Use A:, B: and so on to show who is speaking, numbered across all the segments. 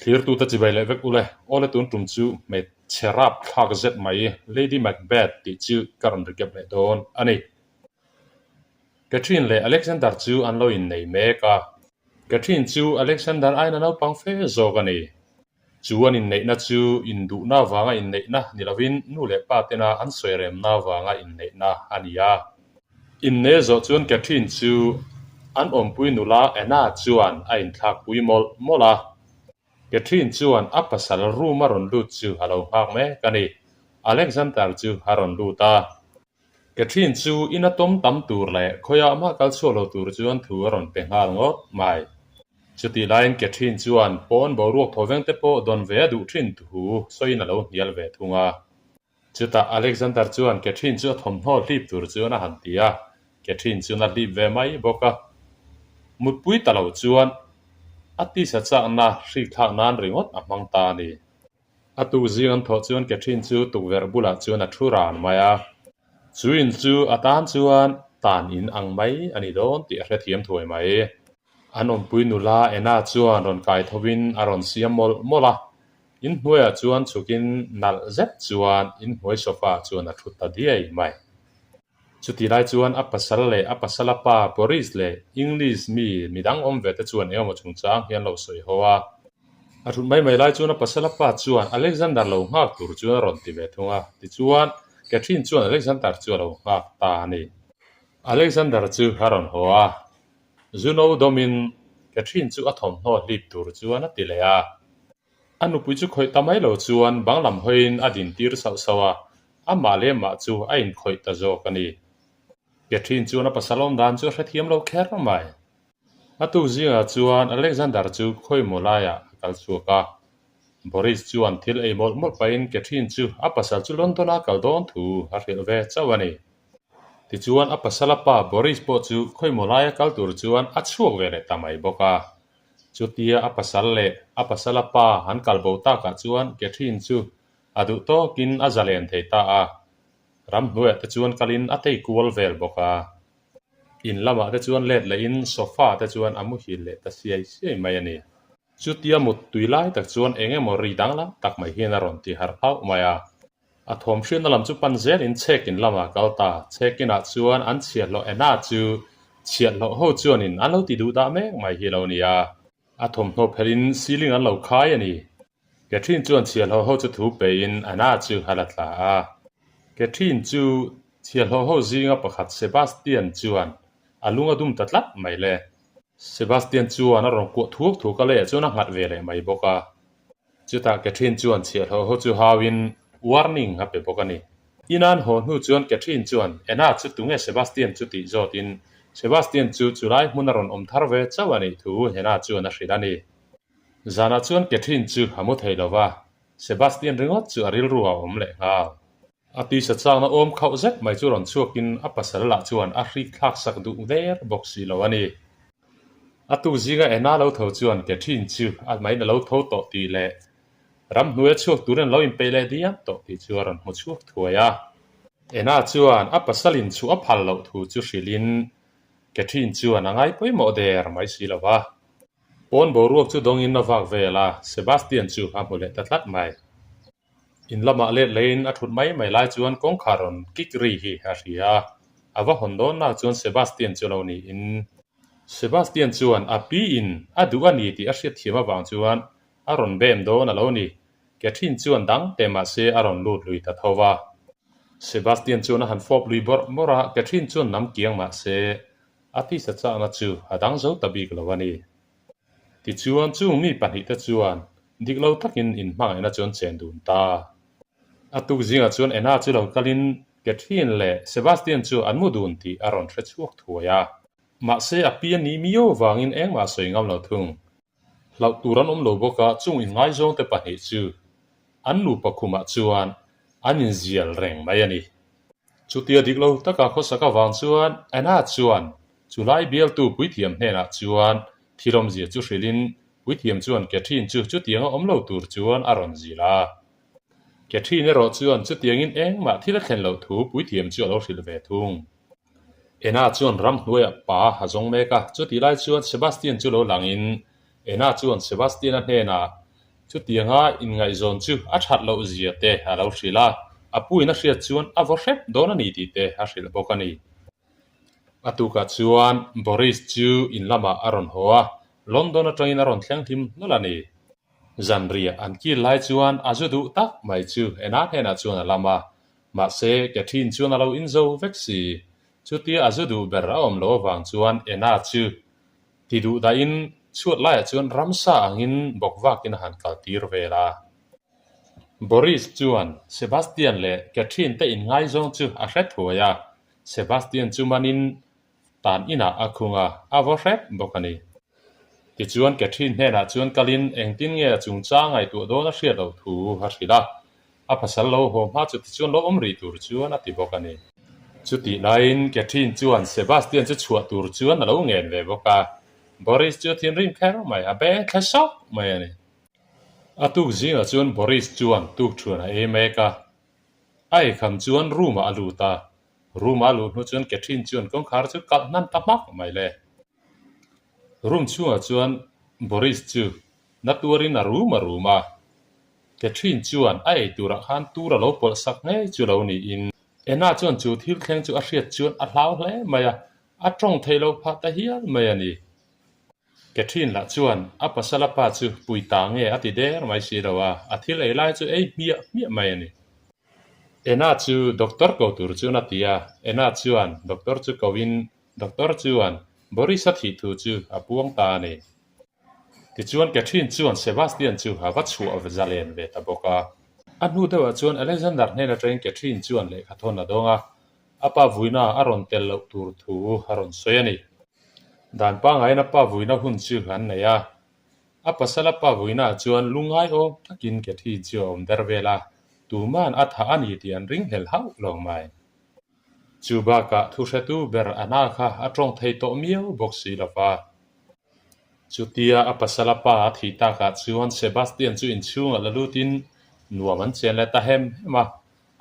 A: Thlirtute chibai leh vek ule, awle tun tum chu hmeichhe rap thlak zet mai Lady Macbeth tih chu ka rawn recap leh dawn a ni. Catherine leh Alexander chu an lo innei mek a. Catherine chu Alexander aiin a naupang fe zawk a ni. Chu an inneihna chu induhna vanga inneihna ni lovin nu leh pa tena an sawi remna vanga inneihna a ni a. Inneih zawh chuan Catherine chu an awmpui nula Anna chuan a inthlakpui mawlh mawlh a. Catherine chuan a pasal room a rawn lut chu a lo nghak mek a ni. Alexander chu a rawn lut a. Catherine chu ina tawm tam tur leh khawiah mah kal chhuak lo tur chuan thu a rawn pe nghal ngawt mai. Chutih laiin Catherine chuan pawn boruak thawveng te pawh dawn ve a duh thin thu sawiin a lo hnial ve thung a. Chutah Alexander chuan Catherine chu a thawmhnaw hlip tur chuan a han ti a, Catherine chuan a hlip ve mai bawk a. Mutpui ta lo chuan a tisa chakna hrikthlak nan ringawt a hmang ta a ni. A tuk zing an thawh chuan Catherine chu tukverh bulah chuan a thu ran mai a. Chu in chu a tan chuan tan in ang mai a ni dawn tih a hrethiam thuai mai. An awmpui nula Anna chuan rawn kai thovin a rawn siam mawlh mawlh a. In hnuaiah chuan chhukin nalh zet chuan in hnuai sofa chuan a thu ta diai mai. Chutih lai chuan a pasal leh a pasala pa Boris leh English mi midang awm ve te chuan engemaw chungchang hi an lo sawi ho a. A thut mai mai lai chuan a pasala pa chuan Alexander lo nghak tur chuan a rawn ti ve thung a, tichuan Catherine chuan Alexander chu a lo nghak ta a ni. Alexander chu a rawn haw a, Zuno dawmin Catherine chu a thawmhnaw hlip tur chuan a ti leh a. A nupui chu khawih ta mai lo chuan bang lam hawiin a din tir sauh sauh a, amah leh mah chu a inkhawih ta zawk a ni. Catherine chuan a pasal awm dan chu a hrethiam lo kher mai. A tuk zingah chuan Alexander chu khawimaw laiah a kal chhuak a. Boris chuan thil ei mawlh mawlh pahin Catherine chu a pasal chu London-a kal dawn thu a hrilh ve chauh a ni. Tichuan a pasala pa Boris pawh chu khawimaw laia kal tur chuan a chhuak ve leh ta mai bawk a. Chutia a pasal leh a pasala pa an kal bo takah chuan Catherine chu a duh tawkin a zalen thei ta a, ramhnuaiah te chuan kalin a tei kual vel bawk a. In lamah te chuan let lehin sofa te chuan a muhil leh ta siai siai mai a ni. Chutia mut tui lai tak chuan eng emaw ri danglam tak mai hian a rawn ti harh hlauh mai a. A thawm hriatna lam chu pan zelin chhekin lamah a kal ta. Chhekinah chuan an chhiahhlawh Anna chu chhiahhlawh ho chuanin an lo ti duh dah mek mai hi a lo ni a. A thawmhnaw phelhin ceiling an lo khai a ni. Catherine chuan chhiahhlawh ho chu thu pein Anna chu a la tla a. Catherine chu chhiahhlawh ho zinga pakhat Sebastian chuan a lung a dum ta tlat mai le. Sebastian chuan a rawn kuah thuak thuak a leiah chuan a nghat ve leh mai bawk a. Chutah Catherine chuan chhiahhlawh ho chu hauin warning a pe bawk a ni. Inan haw hnu chuan Catherine chuan Anna chu tunge Sebastian chu tih zawtin Sebastian chu chulai hmun a rawn awm thar ve chauh a nih thu Anna chuan a hrilh a ni. Zanah chuan Catherine chu a mu thei lo va, Sebastian ringawt chu a rilru a awm leh nghal. A tisa chakna awm khauh zet mai chu rawn chhuakin a pasal lah chuan a hrik thlak sak duh der bawk si lo a ni. A tuk zinga Anna lo tho chuan Catherine chu a main a lo tho tawh tih leh ramhnuai a chhuak turin a lo inpeih leh diam tawh tih chu a rawn hmu chhuak thuai a. Anna chuan a pasalin chhuah a phal loh thu chu hrilhin Catherine chuan a ngai pawimawh der mai si lo va. Pawn boruak chu dawngin a vak vel a, Sebastian chu a hmu leh ta tlat mai. In lamah let leiin a thut mai mai lai chuan kawngkhar rawn kik ri hi a hria a, a va hawn dawn nak chuan Sebastian chu lo niin. Sebastian chuan a pi in a duh a ni tih a hriat thiam avang chuan a rawn bem dawn a lo ni. Catherine chuan dang teh mah se a rawn lut lui ta tho va. Sebastian chuan a han fawp lui bawrh bawrh a, Catherine chuan nam kiang mah se a tisa chakna chu a dang zo ta bik lo a ni. Tichuan, chung mi pahnihte chuan dik lo takin inhmangaihna chu an chen dun ta. A tuk zingah chuan Anna chu lo kalin Catherine leh Sebastian chu an mu dun tih a rawn hre chhuak thuai a. Mahse, a pi a nih miau vangin engmah a sawi ngam lo thung. Hlauh tur an awm lo bawk a, chung inngaizawngte pahnih chu an nupa khumah chuan an inzial reng mai a ni. Chutia dik lo taka khawsak avang chuan Anna chuan Chulai bialtu puithiam hnenah chuan thilawmzia chu hrilhin puithiam chuan Catherine chu chutianga awm lo tur chuan a rawn zil a. Catherine erawh chuan chutiangin engmah thil a thlen loh thu puithiam chu a lo hrilh ve thung. Anna chuan ramhnuaiah pa a zawng mek a, chutih lai chuan Sebastian chu lo langin Anna chuan Sebastian-a hnenah. Chutianga inngaihzawn chu a that loh zia te a lo hrilh a, a puin a hriat chuan a vaw hrep dawn a ni tih te a hrilh bawk a ni. A tukah chuan Boris chu in lamah a rawn haw a, London atangin a rawn thleng hlim hlawl a ni. Zanriah an kil lai chuan a zu duh tak mai chu Ena hnenah chuan a lam a, mahse Catherine chuan a lo inzo vek si. Chutia a zu duh ber a awm loh avang chuan Ena chu ti duh dahin chhuat laiah chuan ramsa angin bawk vakin a han kal tir vel a. Boris chuan Sebastian leh Catherine te inngaizawng chu a hre thuai a, Sebastian chu manin tan inah a khung a, a vaw hrep bawk a ni. Tichuan Catherine hnenah chuan kalin engtin nge a chungchang ngaihtuah dawn a hriat loh thu a hrilh a, a pasal lo haw hma chu tichuan lo awm rih tur chuan a ti bawk a ni. Chutih laiin Catherine chuan Sebastian chu chhuah tur chuan a lo ngen ve bawk a, Boris chu a thinrim kher mai, a beng thle sawk mai a ni. A tuk zingah chuan Boris chuan tukṭhuan a ei mek a, a eikham chuan room ah a lut a, Room a luh hnu chuan Catherine chuan kawngkhar chu kalh hnan ta hmak mai le. Room chhungah chuan Boris chu na tuarin a rum a rum a. Catherine chuan a ei turah khan tur a lo pawlh sak ngei chu lo niin. Anna chuan chu thil thleng chu a hriat chuan a hlau hle mai a, a tawng theih lo phah ta hial mai a ni. Catherine lah chuan a pasal a pa chu pui ta nge a ti der mai si lo a, a thil ei lai chu ei hmiah hmiah mai a ni. Ena chu doctor ko tur chuan a ti a, Ena chuan doctor chu ko in doctor chuan Boris a thih thu chu a puang ta a ni. Tichuan Catherine chuan Sebastian chu a va chhuah zalen ve ta bawk a. A hnu deuhah chuan Alexander hnen atangin Catherine chuan lehkha thawn a dawng a, a pa vuina a rawn tel loh tur thu a rawn sawi a ni. Dan pangaiin a pa vuina hun chu an nei a, a pasal a pa vuinaah chuan lungngai awm takin Cathy chu a awm der vel a, tuman a thah a ni tih an ringhlel hauh lo mai. Chu bakah thuhretu ber Anna kha a tawng thei tawh miau bawk si lo va. Chutia a pasal a pa a thih takah chuan Sebastian chu inchhungah la lutin nuam an chen leh ta hem hem a,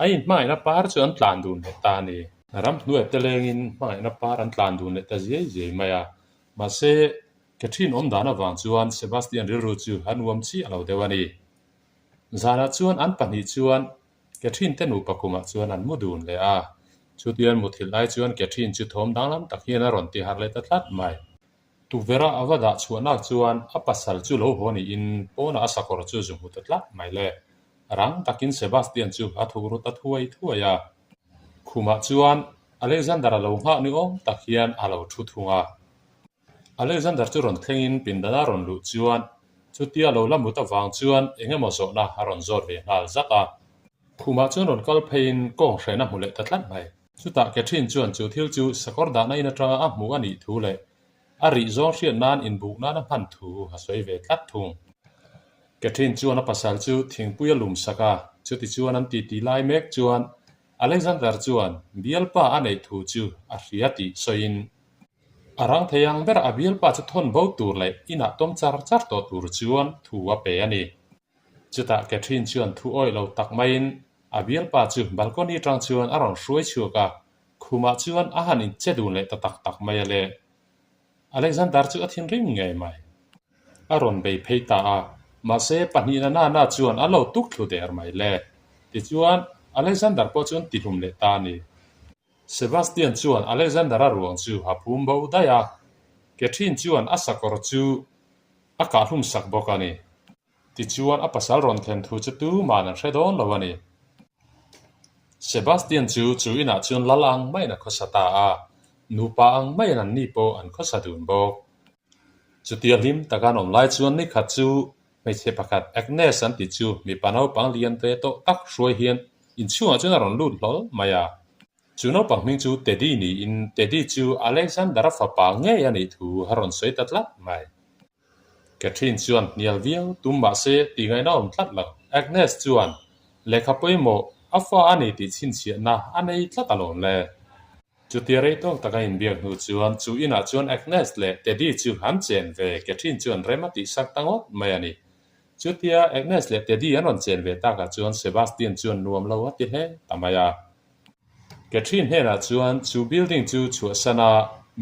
A: A inhmangaihna par chu an tlan dun leh ta a ni. Ramhnuai te lengin hmangaihna par an tlan dun leh ta ziai ziai mai a. Mahse, Catherine awm dan avang chuan Sebastian rilru chu a nuam chiah lo deuh a ni. Zanah chuan an pahnih chuan Catherine te nupa kumah chuan an mu dun leh a. Chutian muthilh lai chuan Catherine chu thawm danglam tak hian a rawn ti harh leh ta tlat mai. Tukverh a va dah chhuahnak chuan a pasal chu lo haw niin pawnah a sakawr chu zu hmu ta tlat mai le. Rang takin Sebastian chu a thuk ru ta thuai thuai a. Khumah chuan Alexander a lo nghah ni awm tak hian a lo thu thung a. Alexander chu rawn thlengin pindan a rawn luh chuan chutia lo la mut avang chuan eng emaw zawhna a rawn zawt ve nghal zat a. Khumah chuan rawn kal pheiin kawng hren a hmu leh ta tlat mai. Chutah Catherine chuan chu thil chu sakawr dahna in atanga a hmuh a nih thu leh a rih zawng hriat nan inbuk nan a hman thu a sawi ve tlat thung. Catherine chuan a pasal chu thingpui a lum sak a, chuti chuan an titi lai mek chuan Alexander chuan bialpa a neih thu chu a hria tih sawiin a rang thei ang ber a bialpa chu thawn bo tur leh inah tawm char char tawh tur chuan thu a pe a ni. Chutah Catherine chuan thu awih lo tak maiin a bialpa chu balcony atang chuan a rawn hruai chhuak a, khumah chuan a han inche dun leh ta tak tak mai a le. Alexander chu a thinrim ngei mai. A rawn bei phei ta a, mahse pahnihna nana chuan a lo tuk thlu der mai le. Tichuan, Alexander pawh chuan tihlum leh ta a ni. Sebastian chuan Alexander-a ruang chu a phum bo daih a, Catherine chuan a sakawr chu a kahhlum sak bawk a ni. Tichuan a pasal rawn thlen thu chu tuman an hre dawn lo a ni. Sebastian chu chu inah chuan lal ang maiin a khawsa ta a, nupa ang maiin an ni pawh an khawsa dun bawk. Chutia hlim taka an awm lai chuan nikhat chu hmeichhe pakhat Agnes an ti chu mipa naupang lian ve tawh tak hruai hian inchhungah chuan a rawn lut hlawl mai a. Chu naupang hming chu Teddy niin Teddy chu Alexander-a fapa ngei a nih thu a rawn sawi ta tlat mai. Catherine chuan hnial viau tum mahse tih ngaihna awm tlat lo. Agnes chuan lehkha pawimawh a fa a ni tih chhinchhiahna a nei tlat alawm le. Chutia rei tawk taka inbiak hnu chuan chu inah chuan Agnes leh Teddy chu an chen ve Catherine chuan rem a tihsak ta ngawt mai a ni. Chutia Agnes leh Teddy an rawn chen ve takah chuan Sebastian chuan nuam lo a ti hle ta mai a. Catherine hnenah chuan chu building chu chhuahsan a,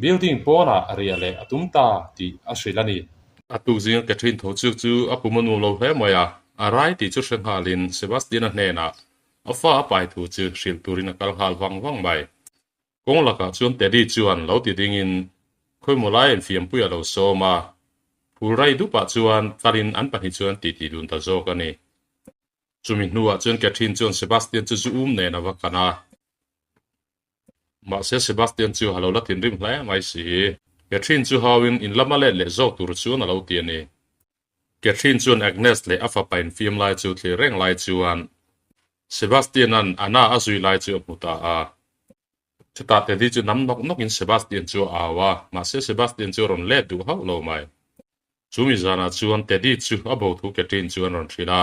A: building pawnah riah leh a tum ta tih a hrilh a ni. A tuk zinga Catherine tho chuk chu a pum a nuam lo hle mai a, a rai tih chu hre nghalin Sebastian-a hnenah a fa a pai thu chu hrilh turin a kal nghal vang vang mai. Kawng lakah chuan Teddy chuan lo ti dingin khawimaw lai infiampui a lo sawm a, phul rai dupah chuan kalin an pahnih chuan titi dun ta zawk a ni. Chumi hnuah chuan Catherine chuan Sebastian chu zu um nen a va kan a. Mahse Sebastian chu a lo la thinrim hle mai si. Catherine chu hauin in lama let leh zawk tur chuan a lo ti a ni. Catherine chuan Agnes leh a fapa infiam lai chu thlir reng lai chuan Sebastian-a'n Anna a zui lai chu a hmu ta a. Chutah Teddy chu nam nawk nawkin Sebastian chu a au a, mahse Sebastian chu a rawn let duh hauh lo mai. Chumi zanah chuan Teddy chu a bo thu Catherine chu an rawn hrilh a,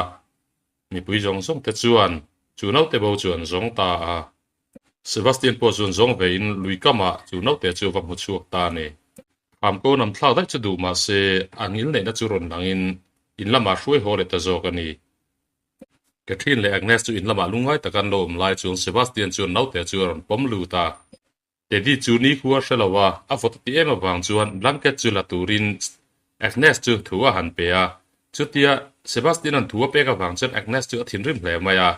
A: mipui zawng zawng te chuan chu naute bo chu an zawng ta a. Sebastian pawh chuan zawng ve in lui kamah chu naute chu a va hmu chhuak ta a ni. Hamko nam thlak daih chu duh mah se a ngil neihna chu rawn langin in lamah hruai haw leh ta zawk a ni. Catherine leh Agnes chu in lamah lungngai taka an lo awm lai chuan Sebastian chuan naute chu a rawn pawm lut a. Teddy chu nikhua hre lo a, a vawt a ti em avang chuan blanket chu la turin Agnes chu thu a han pe a. Chutia Sebastian-a'n thu a pek avang chuan Agnes chu a thinrim hle mai a.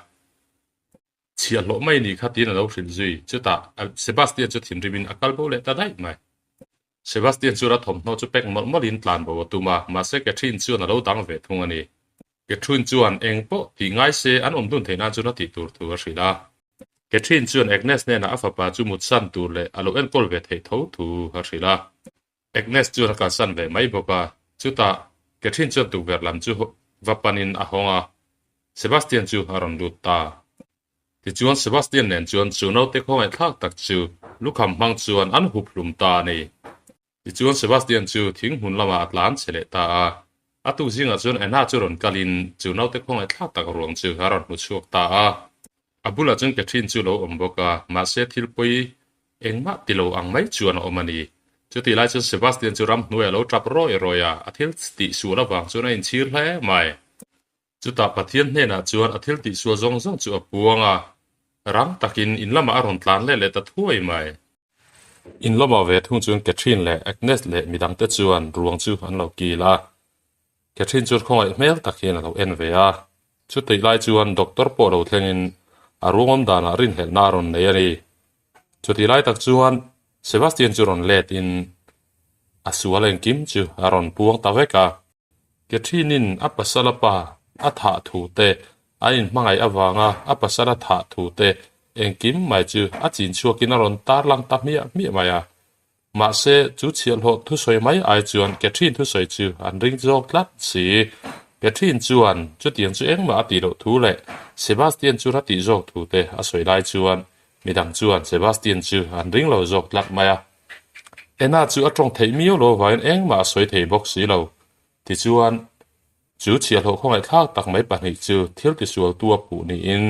A: Chhiahhlawh mai ni kha tiin a lo hrilh zui. Chutah Sebastian chu thinrimin a kal bo leh ta daih mai. Sebastian chuan a thawmhnaw chu pek mawlh mawlhin tlan bo a tum a, mahse Catherine chuan a lo dang ve thung a ni. Catherine chuan eng pawh tih ngai se an awm dun theih nan chuan a tih tur thu a hrilh a. Catherine chuan Agnes hnenah a fapa chu mutsan tur leh a lo enkawl ve theih tho thu a hrilh a. Agnes chuan a kalsan ve mai bawk a, chutah Catherine chuan tukverh lam chu va panin a hawng a, Sebastian chu a rawn lut ta. Tichuan Sebastian nen chuan chu naute khawngaihthlak tak chu lukham hmang chuan an hup hlum ta a ni. Tichuan Sebastian chu thing hmun lamah a tlan che leh ta a, a tuk zingah chuan Anna chu rawn kalin chu naute khawngaihthlak tak ruang chu a rawn hmu chhuak ta a. A bulah chuan Catherine chu lo awm bawk a, mahse thil pawi engmah ti lo ang mai chuan a awm a ni. Chutih lai chuan Sebastian chu ramhnuai a lo tap rawi rawi a, a thil tih sual avang chuan a inchhir hle mai. Chutah Pathian hnenah chuan a thil tihsual zawng zawng chu a puang a, rang takin in lamah a rawn tlan leh leh ta thuai mai. In lamah ve thung chuan Catherine leh Agnes leh midangte chuan ruang chu an lo kil a. Catherine chuan khawngaih hmel tak hian a lo en ve a. Chutih lai chuan doctor pawh lo thlengin a ruangawm danah rinhlelhna a rawn nei a ni. Chutih lai tak chuan Sebastian chu rawn let in a sual engkim chu a rawn puang ta vek a. Catherine-in a pasala pa a thah thu te, an inhmangaih avanga a pasala thah thu te engkim mai chu a chin chhuakin a rawn tarlang ta hmiah hmiah mai a. Mahse, chu chhiahhlawh thusawi mai ai chuan Catherine thusawi chu an ring zawk tlat si. Catherine chuan chutiang chu engmah a tih loh thu leh Sebastian chu ra tih zawk thu te a sawi lai chuan midang chuan Sebastian chu an ring lo zawk tlat mai a. Ena chu a tawng theih miau lo avangin engmah a sawi thei bawk si lo. Tichuan, chu chhiahhlawh khawngaihthlak tak mai pahnih chu thil tisualtu a puh niin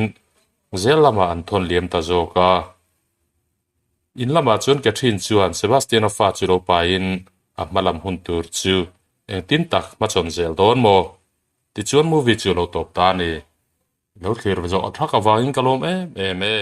A: zel lamah an thawn liam ta zawk a. In lamah chuan Catherine chuan Sebastian-a fa chu lo paiin a hma lam hun tur chu engtin tak hmachhawn zel dawn maw? Tichuan movie chu a lo tawp ta a ni. Lo thlir zawh a thak avangin ka lawm em em e.